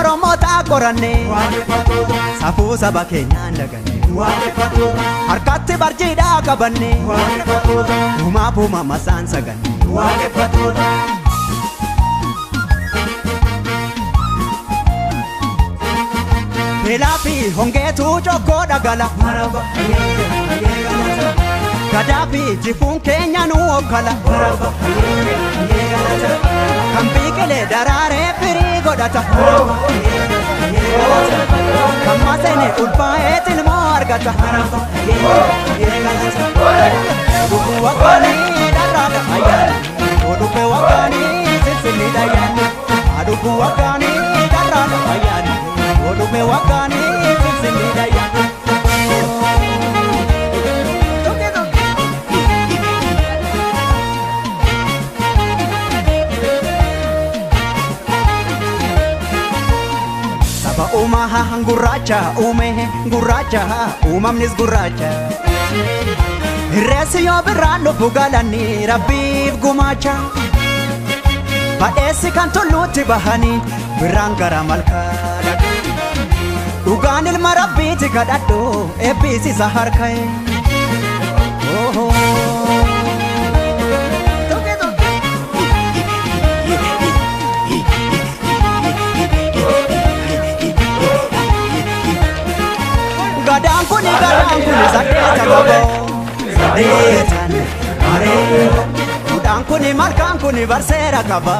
Oromoota qoranne, safuu saba keenyaan daganne, harkatti barjiidhaa qabanne, uumaaf uumama isaan saganne. Beelaa fi hongeetu cokkoo dhagala. Gadaa fi jifuun keenya nu okkala. Kan biqilee daraaree firii godhata. Kan maseene ulfaa'ee tilmoo argata. Dhufu waggaanii dharraadha ayyaana. Dhufe waggaanii sinsinniidha ayyaana. Dhufu waggaanii dharraadha ayyaana. Dhufe waggaanii sinsinniidha ayyaana. Saba uumaa gurraacha uume gurraacha, uumamnis gurraacha. Irreessi yoo birraan dhufu galanii rabbiif gumaacha. Badheessi kan tulluutti bahanii birraan gara malkaa dhaqu. Dhugaan ilma rabbiiti kadhadhu, eebbisiisa harka'e. Gadaan kuni, gadaan kuni saddeeta qaba. Saddeetan mareera. Kudhaan kuni, malkaan kuni barseera qaba.